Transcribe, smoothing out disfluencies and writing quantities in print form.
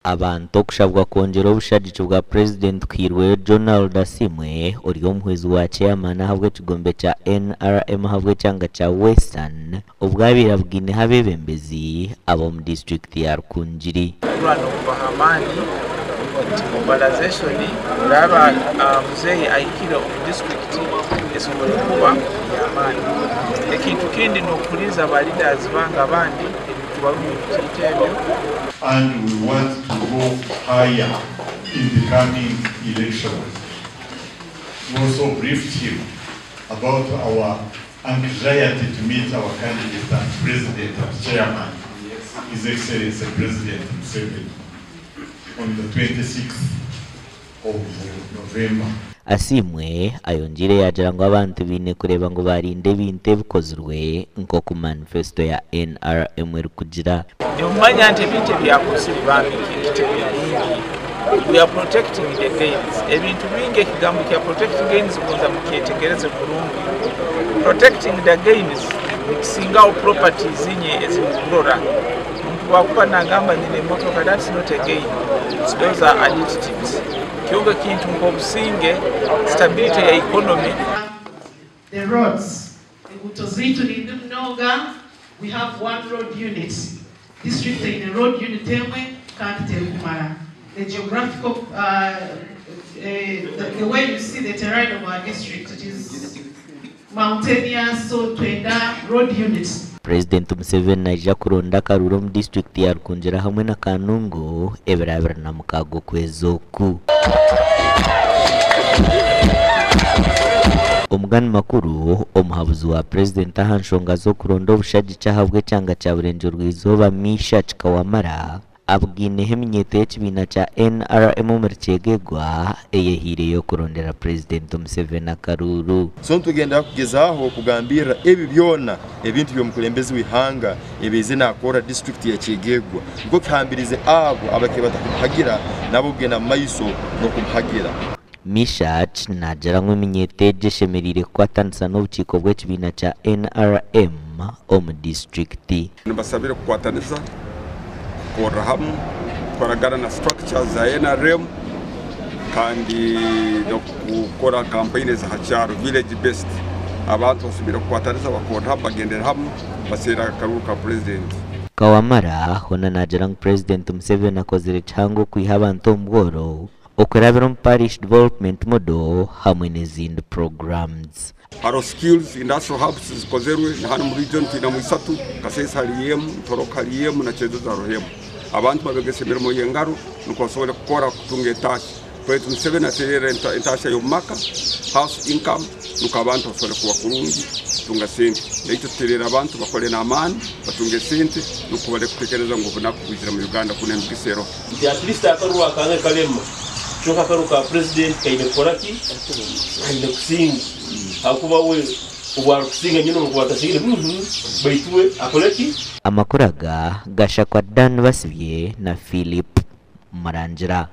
Abantu okushabwa kwongyera obushagiki bwa Purezidenti Kwirweyo Jonald Asiimwe ori omuhwezi wa Chairman ahabw'ekigombe kya NRM ahabw'ekyanga kya Western obwabaire abugaineho abeebembezi ab'omu disiturikiti ya Rukungiri. Kurwa n'okubaha amaani nti mobilization kuraba muzeeyi ahikire omu disiturikiti esobole kuba y'amaani. Ekintu kindi n'okuhuriiriza ba leaders bange abandi ebintu barimu nibitiita ebyo. And we want to go higher in the coming elections. We also briefed him about our anxiety to meet our candidate and president and chairman, His Excellency President Museveni, on the 26th of November. Asiimwe ayongiire yaagira ngu abantu baine kureeba ngu baarinda ebintu ebikozirwe nk'oku manifesto ya NRM erikugira. Nimumanya nti ebintu ebyakozire bambi kintu tebirungi. We are protecting the gains. Ebintu bingi ekigambo kya protect gains gonza mukyetegereze kurungi. Protecting the gains nikisingaho properties inye ezimukurora. Omuntu bwakuba nagamba nyine emotoka, that's not a gain. Those are additives. Kyonka ekintu nk'obusinge, stability ya economy. The roads, enguuto zaitu ni mbi munonga. We have one road unit. District eine road unit emwe kandi terikumara. The geographical, the way you see the terrain of our district, it is mountainous, so twenda road unit. Purezidenti Museveni naija kuronda akaruuru omu disiturikiti ya Rukungiri hamwe na Kanungu ebiro 26 okwezi oku. Omugani makuru, omuhabuzi wa Purezidenti aha nshonga z'okuronda obushagiki ahabw'ekyanga kya Burengyerwa-izooba Meshack Kawamara abugaineho eminyeeto y'ekibiina kya NRM omuri Kyegegwa eyehaireyo kurondera Purezidenti Museveni akaruuru. So nitugenda kugezaaho kugambirira ebi byona ebintu by'omukulembezi w'ihanga ebize nakora disiturikiti ya Kyegegwa nikwo kihambirize abo abakire batakumuhagira nabo kugenda mu maiso n'okumuhagira. Meshack naagira ngu eminyeeto egi eshemereire kukwatanisa n'obukiiko bw'ekibiina kya NRM omu disiturikiti. Nibasabire kukwatanisa, kukorera hamwe, kukoragana na structures za NRM kandi n'okukora campaign eza kyaro, village based. Abantu basemeriire kukwatanisa, bakorera hamwe, bagendera hamwe, baseera akaruru ka president. Kawamara hoona naagira ngu Purezidenti Museveni akozire kihango okwiha abantu omu bworo okurabira omu Parish Development Model hamwe n'ezindi programs. Hariho skills, industrial hubs zikozerwe na hanu mu region twinamu isatu, Kasese hariyo emu, Ntoroko hariyo emu na Kyedozi hariho emu. Abantu babegesa emirimo y'engaro nukwo basobole kukora kutunga entaahya. President Museveni atererra entaahya y'omu maka, house income, nukwo abantu basobole kuba kurungi kutunga sente. Naitwe tutererra abantu bakole n'amaani batunge sente nukwo baleke kutekereza ngu obunaku bwizire mu Uganda kunu emigisa eroho. Nti at least akaruru akange kalema, kyonka akaruru ka president kaine kukora ki? Kaine kusinga. Ahakuba we obu arikusinga nyine obu arikuba atasingire, baitu we akore ki? Amakuru aga gashakwa Dan Basibye na Philip Murangira.